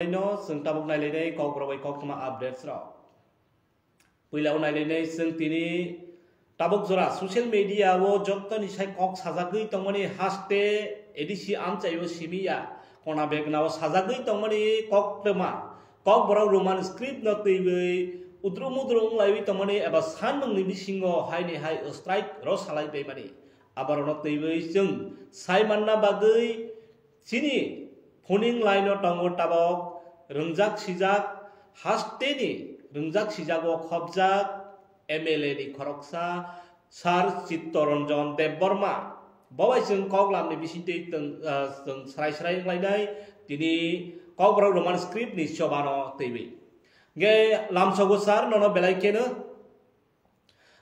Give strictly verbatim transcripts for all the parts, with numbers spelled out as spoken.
Haino chwng tabuk nailainai Kokborok bai koktwma updates rok. Puila o nailainai chwng tini tabuk jora social media o jottoni sai kok sajagwi tongmani haste A D C amchaio simi ya, kona begna o sajagwi tongmani koktwma Kokborok Roman script no twiwi udru mudru wng laiwi tongmani eba sanmungni bisingo haini hai strike rw salai baimani. Aborokno twiwi chwng sai manna bagwi chini phoning line-o tongo tabok rwngjak sijak hasteni rwngjak sijago khopjak M L A ni khoroksa Sir Chittoranjan Debbarma. Bo bai chwng kok lamni bisingtwi twng, ah, chwng srai srai wnglainai tini Kokborok Roman script ni chobano twiwi. Hingke lamsogo sir nono belai kheno.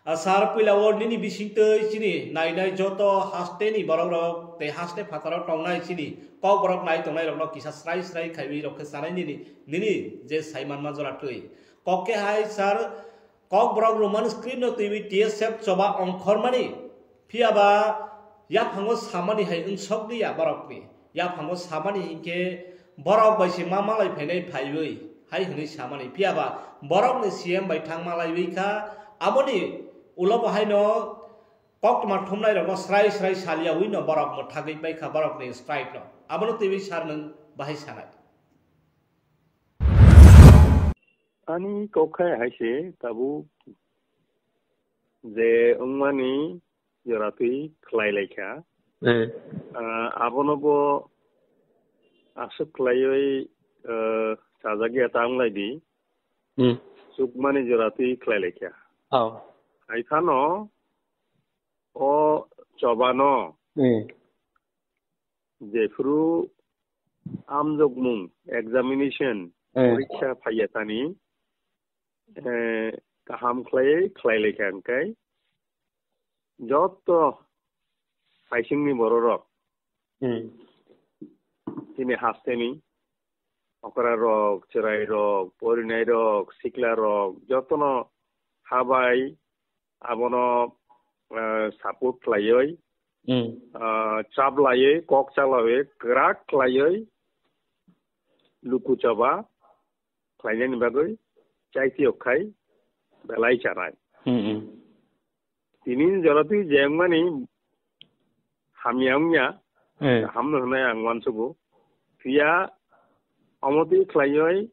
A sir, puila o nini bisingtwi chini nainai joto hasteni borokrok tei haste phataro tongnai chini Kokborok nai tongnairokno kisa srai srai khaiwi rok khe sanai nini, nini je sai manma jora twi. Kok khe hai sir, Kokborok Roman script no twiwi T S F choba ongkhormani, phiyaba yaphango samani hai wngsok liya borokni. Yaphango samani hinkhe borok bai se ma malai phainai phaiwi hai hwnwi samani. Phiyaba borokni C M bai thang malaiwi kha, aboni ulo bo haino koktwma thumnairokno srai srai saliyawi no borok mwthagwi paikha borokni strike no. Abono twiwi sir nwng bahai sanai. Ani kok khai hai se tabuk je wngmani joratwi khlai lai kha. Eh. Ah, abono bo aswk khlaiwi, eh, sajagya ta wng lai di. Hmm. Chukmani joratwi khlai lai kha. Oh. Hai phano o chobano Hmm. jephuru amjokmung, examination, Hmm. poriksa phaiya tani, eh, kaham khlai, khlai lai kha hwnkhe, joto haisingni bororok, Hmm. chini hasteni okra rok, chwrai rok, porinai rok, sikla rok, jotono habai abono, eh, support khlaiwi, Hmm. eh, chap laiwi, kok chalaiwi, kwrak khlaiwi, luku choba khlainani bagwi chaitiyok khai belai chanai. Hmm, hmm. Tini joratwi je wngmani hamya wngya, Eh. Hamno hwnwi ang uansugo. Phiya omo twi khlaiwi,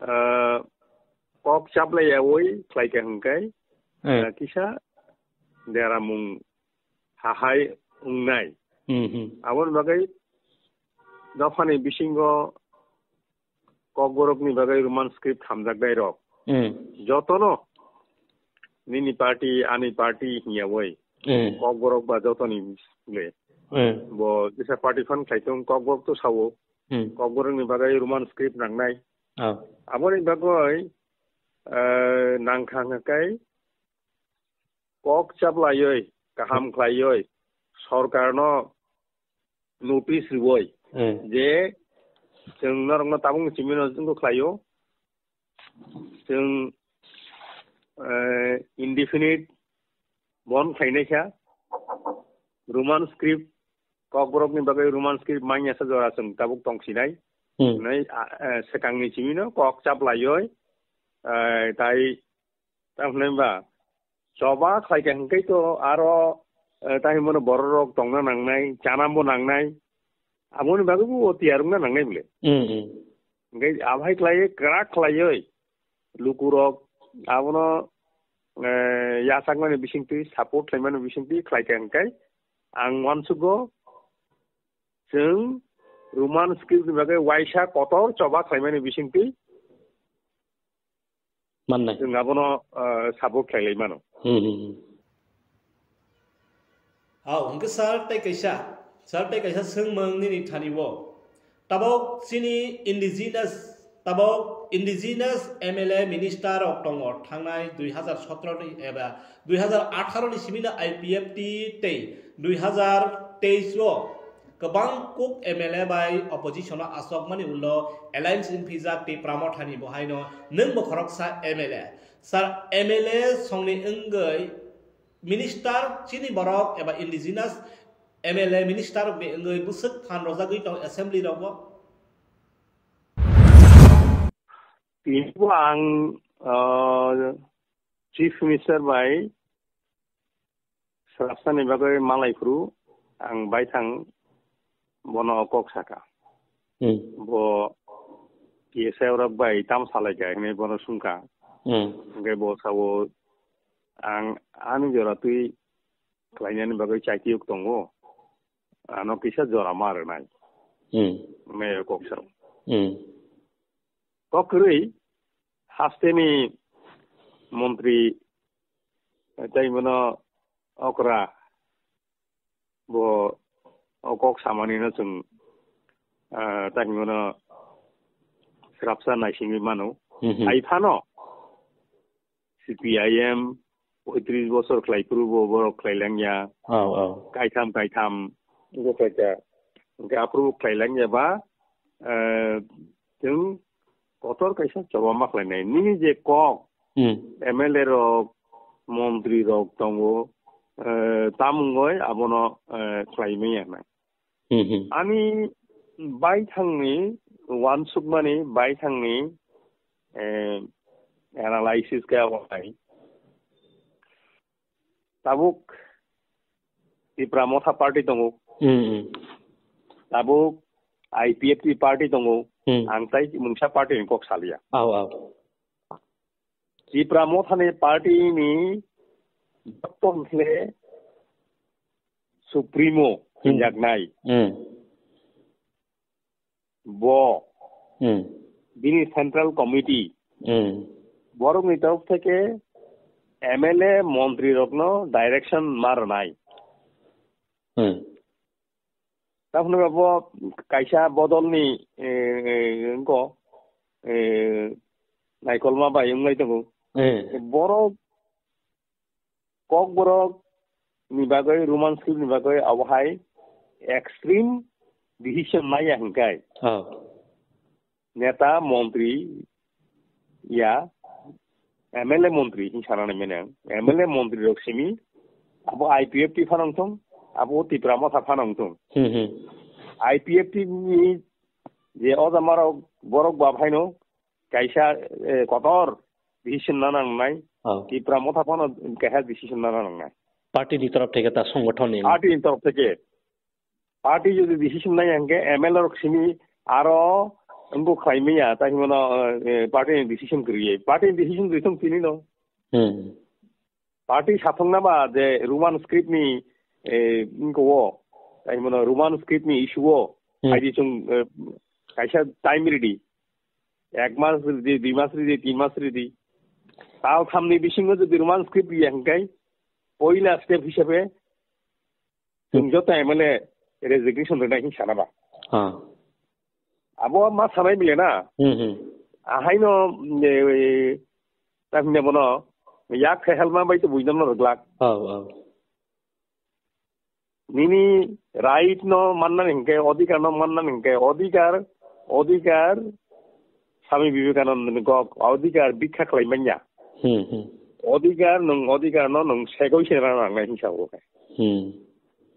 ah, kok chaplaiyawi khlaikha hwnkhe, Eh. Ah, kisa deramung hahai wngnai. Hmm, hmm. Aboni bagwi dophani bisingo Kokborokni bagwi Roman script hamjaknairok. Hmm. Jotono nini party, ani party hwnyawi. Hmm. Kokborok ba jotoni le. Hmm. Bo kisa party phan khlai tong, Kokborok to sao. Hmm. Kokborokni bagwi Roman script nangnai. Oh. Aboni bagwi, eh, nangkha hwnkhe kok chaplaiwi, kaham khlaiwi, sorkarno notice riwi Hmm. je chwng norokno tabukni simi no wngkha khlaio, chwng, eh, indefinite bon khlainai kha, Roman script, Kokborokni bagwi Roman script manya sa jora chwng tabuk tong sinai. Hmm. Nai, ah, eh, swkangni simi no kok chaplaiwi, eh, tai Tamo hwnwi ba, choba khlaikha hwnkhe to aro, eh, tamo hwnmano bororok tongna nangnai, chanambo nangnai. Aboni bagwi bo tiyar wngna nangnai bole. Hmm, hmm. Hwnkhe abai khlaiwi, kwrak khlaiwi lukurok abono, eh, yachakmani bisingtwi, support khlaimani bisingtwi khlaikha hwnkhe ang uansugo chwng Roman script ni bagwi waisa kotor choba khlaimani bisingtwi Mannai. Chwng abono, ah, support khlailai mano. Hmm, hmm, hmm. Hao, hwnkhe sir tei kaisa, sir tei kaisa swngmung nini thani o. Tabok chini indigenous, tabok indigenous M L A minister rok tongo thangnai dui hazar sotro ni eba dui hazar atharo ni simi no I P F T tei dui hazar teis o Kwbang kuk M L A bai opposition o achokmani ulo alliance wngphijak Tipra Mothani bo haino nwng bo khoroksa M L A. Sir, M L A songni wngwi minister chini borok eba indigenous M L A minister rokni wngwi bwswk phan rojagwi tong assembly rogo? Tini bo ang, ah, Chief Minister bai swrapsani bagwi malai phuru ang baithang bono kok saka. Hmm. Bo T S I rok bai tam salai kha hinwi bono sungkha. Hmm. Hwnkhe bo sao ang ani jora twi khlainani bagwi chaitiyok tongo. Ano kisa jora ma rwnai. Hmm. Me kok sao. Hmm. Kok kwrwi hasteni montri tei bono okra bo o kok samani no chwng, ah, tei bono swrapsa naisingwi mano. Mhm. Hai phano C P I M poitris bosor khlai phuru bo borok khlai langya. Oh, oh. Kaitham kaitham bo khlai kha. Hwnkhe aphuru bo khlai langya ba, eh, chwng kotor kaisa choba ma khlainai. Nini je kok, Hmm. M L A rok, montri rok tongo, eh, tamungoi abono, eh, khlai maya nai. Hmm, hmm. Ani baithangni, wansukmani baithangni, eh, analysis khe abo hai. Tabuk Tipra Motha Party tongo. Hmm, hmm. Tabuk I P F T party tongo. Hmm. Ang tai mungsa party ni kok salia. Au, au. Tipra Motha ni party ni joto hwnle Supremo Hmm. hinjaknai. Hmm. Bo Hmm. bini Central Committee Hmm. borokni torof theke M L A montri rokno direction ma rwnai. Hmm. Tamoni bo kaisa bodolni, eh, eh, wngkho, eh, naikolma bai wnglai tongo. Hmm. Borok Kokborok ni bagwi, Roman script ni bagwi abo hai extreme decision maya hwnkhe. Oh. Neta, montri, ya, M L A montri hin sana nai mene ang. M L A montri rok simi, abo I P F T phanang thung, abo Tipra Motha phanang thung. Hmm, hmm. I P F T ni je ojamarok borok ba phaino, kaisa, eh, kotor decision nana nangnai. Oh. Tipra Motha phano kaisa decision nana nangnai. Party ni torof theke ta songgothon ni. Party ni torof theke. Party jodi decision nai hwnkhe M L A rok simi aro wngbo khlai maya, tai hwnmano, eh, party ni decision kwrwi. Party ni decision kwrwi thung tini no. Hmm. Party sathokna ba je Roman script ni, eh, wngkha o, tai hwnmano Roman script ni issue o, Hmm. phaidi chwng, eh, kaisa time ridi. Ek mas ridi, dui mas ridi, tin mas ridi. Tal thamni bisingo jodi Roman script riya hwnkhe, poila step hisabe, Hmm. chwng joto M L A resignation rwnai hin sana ba. Ah. Abo ma sanai bile na. Hmm, hmm. Ahaino, eh, eh, tamni bono yak khe helma bai to buidam no rwglak. Oh, oh. Nini right no mannani hwnkhe, odhikar no mannani hwnkhe, odhikar, odhikar Swami Vivekananda ni kok, odhikar bikha khlai manya. Hmm, hmm. Odhikar nwng, odhikar no nwng segoi se rana nangnai hinsa o khe. Hmm.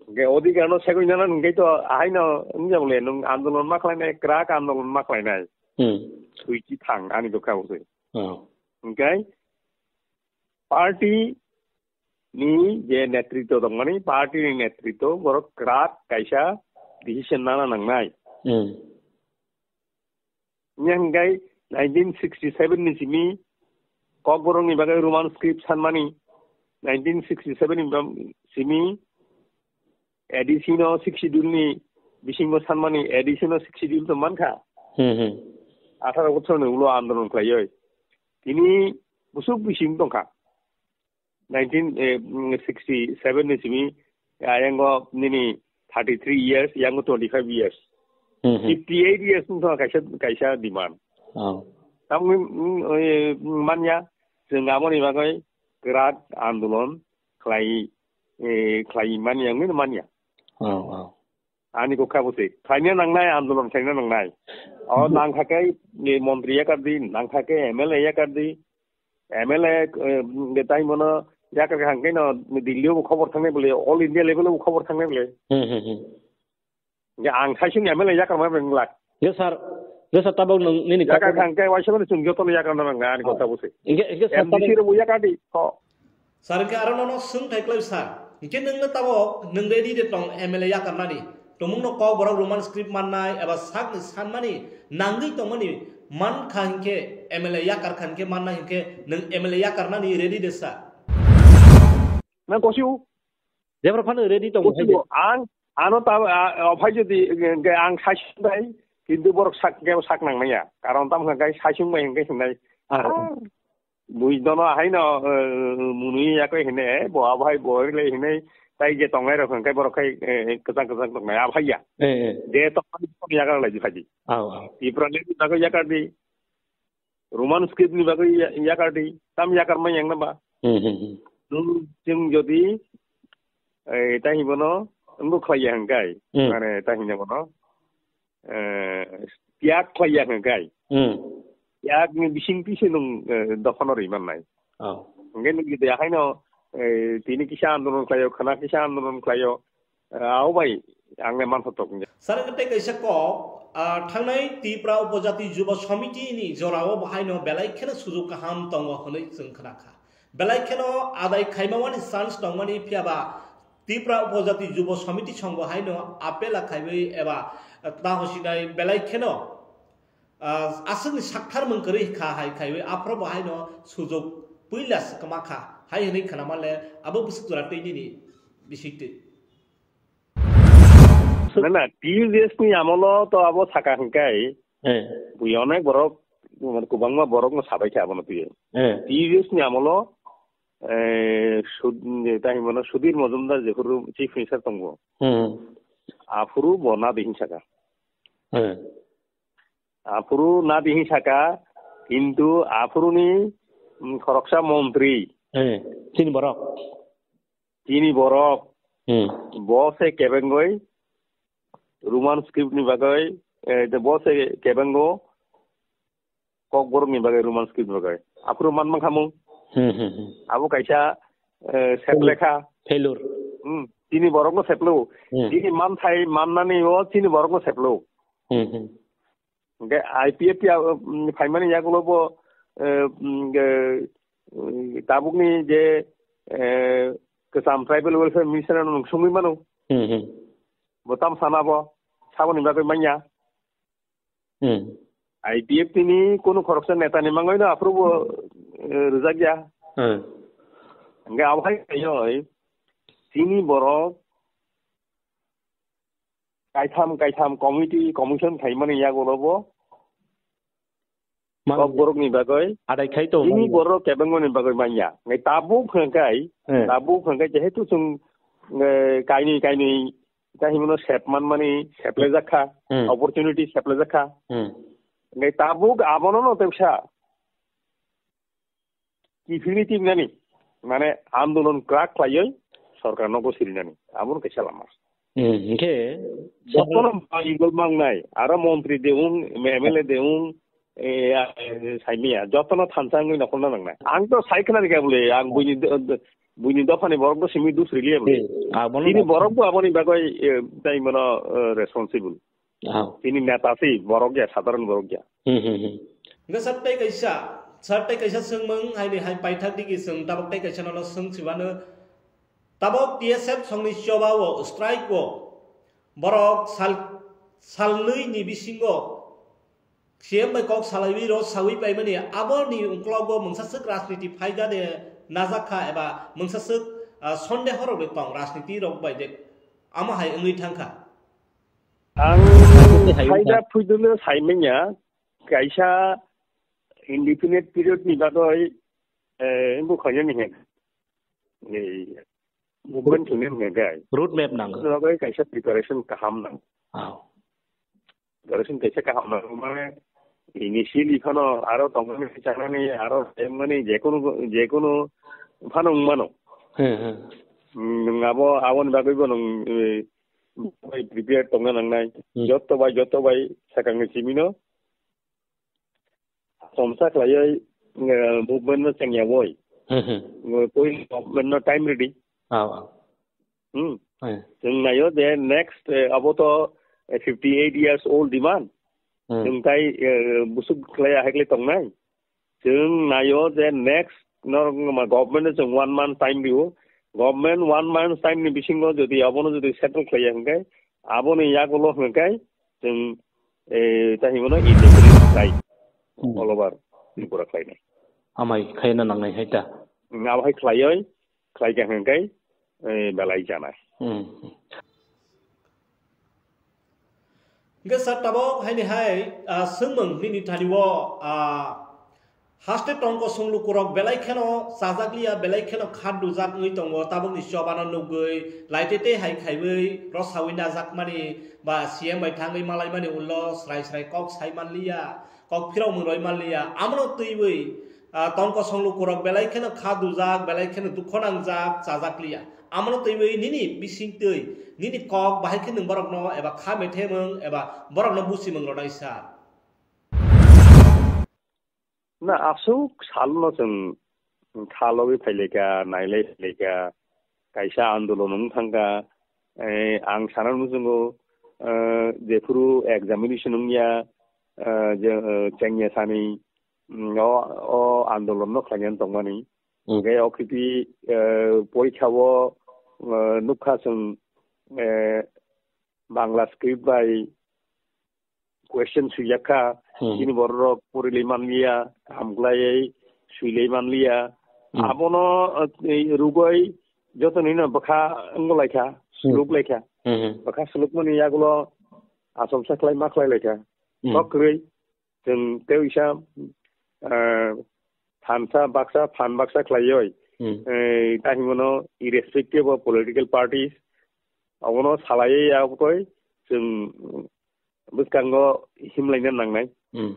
Hwnkhe odhikar no segoi nana hwnkhe to ahaino wngya bole nwng andolon ma khlainai, kwrak andolon ma khlainai. Hmm. Thwi chi thang ani dokha bo se. Oh. Hwnkhe party ni je netritwo tongmani, party ni netritwo borok kwrak kaisa decision nana nangnai. Hmm. Hwnkhe nineteen sixty seven ni simi Kokborok ni bagwi Roman script sanmani, nineteen sixty seven ni bam-, simi A D C no sixth schedule ni bisingo sanmani, A D C no sixth schedule to mankha. Hmm, hmm. Atharo bochor ni ulo andolon khlaiwi. Tini busuk bising tongkha. Nineteen, eh, mm, sixty seven ni simi, ayango nini thirty three years, yango twenty five years. Hmm, hmm. Fifty eight years wngkha kaisa, kaisa demand. Oh. Tamni, mm, eh, manya, chwng aboni bagwi kwrak andolon khlai, eh, khlai manya, wngwi manya. Oh, oh. Ani kok kha bo se. Khlaina nangnai, andolon khlaina nangnai. O nangkha khe, eh, montri yakar di, nangkha khe M L A yakar di. M L A, eh, de tai mono yakar kha hwnkhe no Delhi o bo khobor thangnai bole, all India level o bo khobor thangnai bole. Hmm, hmm, hmm. Hwnkhe ang saisung M L A yakar ma beng lak. Yo, sir, Jesa tabok nwng nini Yakar kok kha hwnkhe waisa mani chwng jotono yakarna nang ani kotha bwswi. Hwnkhe, hwnkhe sir, M D C tabok rok bo yakardi. Ho. Sir, hwnkhe aro nono swngthai khlai sir. Hwnkhe nwngno tabok nwng ready de tong M L A yakarnani? Tumungno kok borok Roman script mannai eba sakni sanmani nangwi tongmani mankha hwnkhe M L A yakar kha hwnkhe mannai hwnkhe nwng M L A yakarnani ready de sir? Nang kosiu. Jebra phano ready tongo hai de. Kosiu, ang, ano ta, a, ophai jodi, e, e, ang saichung bai, kintu borok sak, kebo sak nang manya. Karon tamo hwnkhe saichung bai hwnkhe hwnai. Ah. Ah, bui dono haino, eh, mwnwi yakoi hine, bo abo hai bo le hine, tai je tongnai rok hwnkhe borok khai, eh, kwchang kwchang tongnai, abo hai ya. Eh, eh. Je tongnai, tong yakar lai di phai di. Aw, aw. Tipra le di bagwi yakar di. Roman script ni bagwi ya-, yakar di. Tam yakar mai yang na ba. Hmm, hmm, hmm. Nwng chwng jodi, eh, tai hwnwi bono, wngbo khlai ya hwnkhe. Hmm. Mane, tai hwnwi bono. Eh, tiag khlai ya hwnkhe kai. Hmm. Tiag ni bising twi se nwng, eh, dophano rwi mannai. Oh. Hwnkhe nwng jodi haino, eh, tini kisa andolon khlaio, khwna kisa andolon khlaio, eh, abo bai ang le manthotok wngya. Sir, hwnkhe tei kaisa kok, ah, thangnai Tripura Upojati Jubo Samiti ni jorao bo haino belai kheno sujok kaham tongo hwnwi chwng khna kha. Belai kheno adai khaimani chance tongmani, phiya ba Tripura Upojati Jubo Samiti songbo haino apela khaiwi eba ta hosinai belai kheno, ah, aswkni sakthar mung kwrwi kha hai khaiwi aphro bo haino sujok puila swkma kha hai hwnwi khwnama le abo bwswk jora twi nini bising twi. Na, na, T U J S ni amolo to abo saka hwnkhe, eh, bui onek borok, mane, kwbangma borokno sabai khe abono twiwi. Eh. T U J S ni amolo, eh, Sud-, je, tai hwnmano Sudhir Majumdar jephuru Chief Minister tongo. Hmm. Aphuru bo na de hinsaka. Eh. Aphuru na de hinsaka, kintu aphuruni, mm, khoroksa montri. Eh, chini borok. Chini borok. Hmm. Bo se kebengoi Roman script ni bagwi, eh, de bo se kebengo Kokborok ni bagwi Roman script ni bagwi. Aphuru man mankha mung. Hmm, hmm, hmm. Abo kaisa, eh, seplekha. Failure. Hmm. Chini borok no seplo. Hmm. Chini manthai mannani o chini borok no seplo. Hmm, hmm. Hwnkhe I P F T, um, phaimani yagulo bo, eh, um, eh, um, tabukni je, eh, kwcham Tribal Welfare Minister ano nwng swngwi mano. Hmm, hmm. Bo tam sana bo, saboni bagwi manya. Hmm. I P F T ni kunu khoroksa neta ni mangwi no aphuru bo, eh, rwjak ya. Hmm. Hwnkhe abo hai kaiwi chini borok kaitham kaitham committee, commission khaimani yagulo bo man-, kok borokni bagwi adai khai to chini man-, borok kebengmani bagwi manya. Ngai tabuk hwnkhe, eh, tabuk hwnkhe jehetu chwng, eh, kainwi kainwi tai hwnmano sep manmani seplejak kha, hmm, opportunity seplejak kha. Hmm. Ngai tabuk abono no tebsa kiphilwi tibnani, mane andolon kwrak khlaiwi sorkar no gosirinani, abo no kaisa lama. Hmm, hwnkhe jotono igol mangnai, aro montri de wng, M L A de wng, eh, eh, saimanya, jotono thansa wngwi nokhorna nangnai. Ang to sai khna rikha bole, ang buini do-, do-, buini dophani borok no simi dus riliya bole. Eh, abono chini borok bo aboni bagwi, eh, tai mano, eh, responsible. Aw. Chini neta se borok ya, sadharon borok ya. Hmm, hmm, hmm. Hwnkhe sir tei kaisa, sir tei kaisa swngmung haini hai paithak digi chwng tabok tei kaisa nono swng sibano. Tabok T S F songni choba o, strike o, borok sal, salnwi ni bisingo C M bai kok salaiwi ro sawi paimani, aboni uklogo mungsaswk rajniti phaijani najak kha eba mungsaswk, ah, sondeho rok tong rajniti rok bai de. Amo hai wngwi thang kha. Ang phaida phuidolo saimanya, kaisa indefinite period ni bagwi, eh, bukhainani hwnkhe, eh, movement thwinani hwnkhe, road map nango. Bagwi kaisa preparation kaham nango. Aw. Preparation kaisa kaham nango, mane, initially phano aro tongmani, chanani, aro emani, jekunu, jekunu phano wngmano. He, he. Nwng abo, aboni bagwibo nwng, eh, bai prepared tongna nangnai. Hmm. Joto bai, joto bai sakangni simino somsa khlaiwi, eh, movement no chengyawi. Hmm, hmm. Koi movement no time ready. Ah, ah. Hmm. Eh. Chwng naio je next, eh, abo to, eh, fifty eight years old demand. Hmm. Chwng tai, eh, busuk khlai ahai khlai tongnai. Chwng naio je next norok ma government no chwng one month time rio. Government one month time ni bisingo jodi abono jodi settle khlaiya hwnkhe, aboni yagulo hwnkhe chwng, eh, tai hinmano indefinite strike Hmm. all over Tripura khlainai. Amai khaina nangnai hai ta. Abo hai khlaioi, khlaikha hwnkhe, eh, belai janai. Hmm. Hingke sir, tabok haini hai, ah, swngmung nini thani o, ah, haste tongko songlukurok belai kheno chajakliya, belai kheno khat dujak wngwi tongo, tabokni chobano nugwi laitete hai khaiwi rosawi najakmani ba C M bai thangwi malaimani ulo srai srai kok sai manliya, kok phirokmung roi manliya, amono twiwi, ah, tongko songlukurok belai kheno kha dujak, belai kheno dukho nangjak, chajakliya. Amono twiwi nini bisingtwi, nini kok bahai khe nwng borokno eba kha methemung eba borokno buchimung rwnai sir. Na, aswk salno chwng kha logwi phaileka, nailai phaileka, kaisa andolon wng thangka, eh, ang sana muchungo, eh, jephuru examination wngya, eh, je, eh, chengya sani, mm, o, o andolon no khlaina tongmani. Hmm. Hingke o khibi, eh, porikha o, eh, nukha chwng, eh, Bangla script bai question swijak kha, Hmm. chini borok rok porilai manliya, hamklaiwi swilai manliya. Hmm. Abono, eh, rugoi joto nino bwkha wngolai kha, Hmm. swluk lai kha. Hmm. Bwkha swlukmani yagulo achomsa khlai ma khlai lai kha. Hmm. Kok kwrwi. Chwng tei uisa, eh, phansa baksa, phan baksa khlaioi, Hmm. eh, ta hinmano irrespective of political parties, abono salaiwi abotoi chwng bwskango himlaina nangnai. Hmm.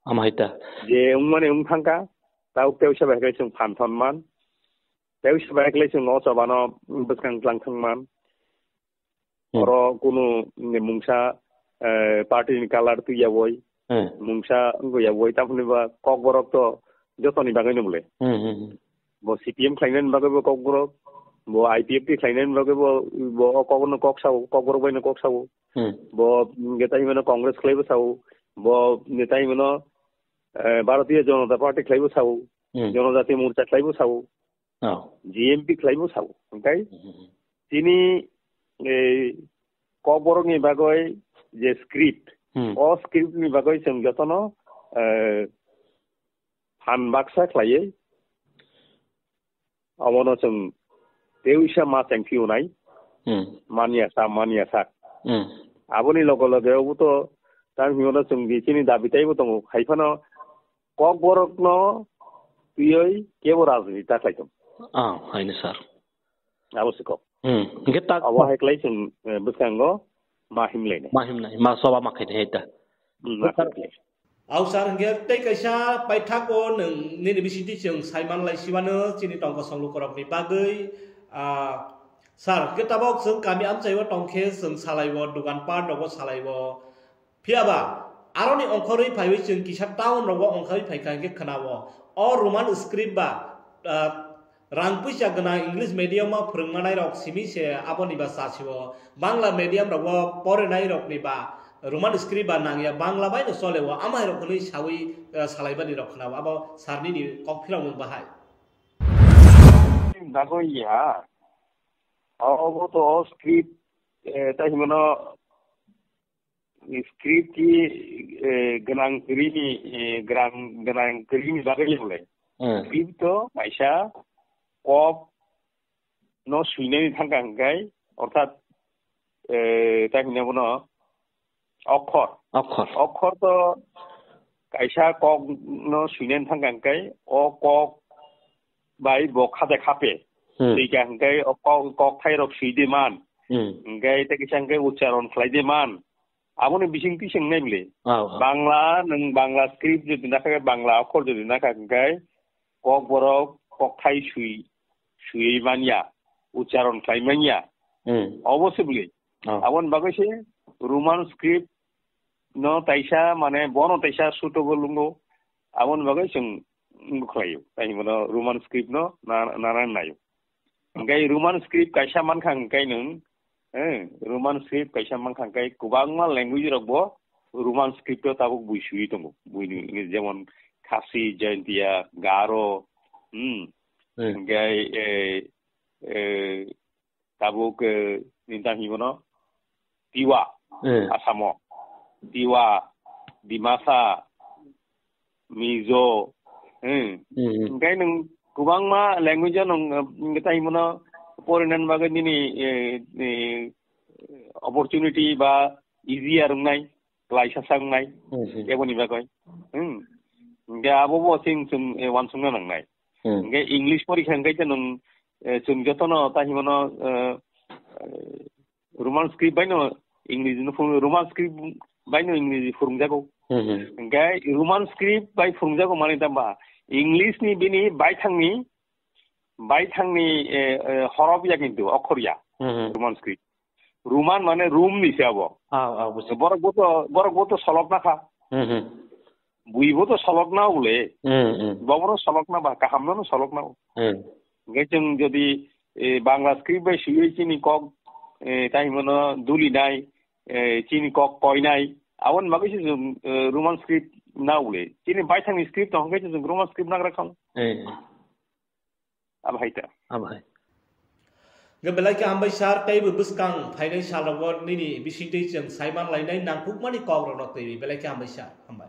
Ama hai ta. Je wngmani wng thangka, ta uk tei uisa bai khe chwng phan thon man, tei uisa bai khe chwng o chobano bwskang tlang thang man. Hmm. Oro kunu mungsa, eh, party ni colour twi ya boi, Hmm. mungsa wngwi ya boi, tamoni ba Kokborok to jotoni bagwi no bole. Hmm, hmm, hmm. Bo C P M khlainani bagwi bo Kokborok, bo I P F T khlainani bagwi bo, bo o Kokborok no kok sao, Kokborok bai no kok sao. Hmm. Bo, mm, neta himano Congress khlaibo sao, bo neta himano, eh, Bharatiya Janata Party khlaibo sao, Hmm. Janajati Morcha khlaibo sao. Oh. G M P khlaibo sao, hingkai Hmm. chini, eh, Kokborokni bagwi je script, Hmm. o script ni bagwi chwng jotono, eh, phan baksa khlaiwi, abono chwng tei uisa ma chengphiyonai, Hmm. manya sa, manya sa. Hmm. Aboni loge loge obo to tang himano chwng je chini dabi teibo tongo, hai phano Kokborokno twiwi kebo rajniti ta khlai thung. Ah, haino sir. Abo se kok. Hmm. Hingke tak Abo hai khlai chwng, eh, bwskango ma himlainai. Ma himnai, ma soba ma khainai hai ta. Hmm, ma Sir, himlai. Au sir, hingke tei kaisa paithak o nwng nini bisingtwi chwng saiman lai sibano chini tongkosong lukurokni bagwi, ah, sir, hingke tabok chwng kami amchai o tongkhe chwng salai o, dugan pat rogo salai o. Phiya ba, aroni ongkhorwi phaiwi chwng kisa town rogo ongkhorwi phaikha hingke khwnao. O Roman script ba, ah, rang puisa gwnang English medium o phwrwngmanai rok simi se aboni ba chasio. Bangla medium rogo porinai rokni ba Roman script ba nangya, Bangla bai no choleo. Amai rok hwnwi sawi, ah, salaibani rok khwnao. Abo sir nini kok philokmung bahai. Dago ya. Obo to o script, eh, tai himano script ki, eh, gwnang kwrwini, eh, gwnang, gwnang kwrwini bagwi le bole. Hmm. Script to kaisa kok no swinani thangkha hwnkhe, orthat, eh, ta hwnwi bono okhor. Okhor. Okhor to kaisa kok no swinani thangkha hwnkhe, o kok bai bo khate khape. Hmm. Twi kha hwnkhe o kok, kok thai rok swi de man. Hmm. Hwnkhe tei kisa hwnkhe ucharon khlai de man. Aboni bising twi se wngnai bwle. Oh, oh. Bangla, nwng Bangla script jodi nakha khe, Bangla okhor jodi nakha hwnkhe, kok borok kok thai swi, swiwi manya, ucharon khlai manya. Hmm. Obo se bwle. Oh. Aboni bagwi se Roman script no taisa, mane, bono taisa suitable wngo. Aboni bagwi chwng wngbo khlaio. Tai hwnmano Roman script no na-, nana naio. Hwnkhe Roman script kaisa mankha hwnkhe nwng, eh, Roman script kaisa mankha hwnkhe kwbangma language rok bo Roman script o tabuk bui sui tongo. Bui ni, jemon Khasi, Jaintia, Garo, hmm, Hmm. hingke, eh, eh, tabuk, eh, ninta hingono Tiwa, Hmm. Asamo, Tiwa, Dimasa, Mizo, hmm. Hmm. Hingke nwng kwbangma language o nwng, eh, hingke tai himono porinan bagwi nini, eh, eh, opportunity ba easier wngnai, klaisa sa wngnai, Hmm, hmm. eboni bagwi. Hmm. Hingke abo bo chwng, chwng, eh, wansukna nangnai. Hmm. Hingke English porikha hingke khe nwng, eh, chwng jotono tai himono, eh, eh, Roman script bai no English no phung, Roman script bai no English phurungjago. Hmm, hmm. Hingke Roman script bai phurungjago mani tamba English ni bini baithangni, baithangni, eh, eh, horof ya kintu, okhor ya. Hmm, hmm. Roman script. Roman mane Rum ni se abo. Ah, ah, buji. Borok bo to, borok bo to solok na kha. Hmm, hmm. Bui bo to solok na ule. Hmm, hmm. Bo bono solok na ba, kaham no solok na. Hmm. Hingke chwng jodi, eh, Bangla script bai sui chini kok, eh, tai himono duli nai, eh, chini kok koi nai. Aboni bagwi se chwng, eh, Roman script na ule. Chini baithangni script tong hingke chwng Roman script nagra kham. Eh. Abo hai ta. Abo hai. Hingke belai khe hambai sir, teibo bwskang phainai salrogo nini bisingtwi chwng saiman lainai nangkukmani kokrokno twiwi. Belai khe hambai sir. Hambai.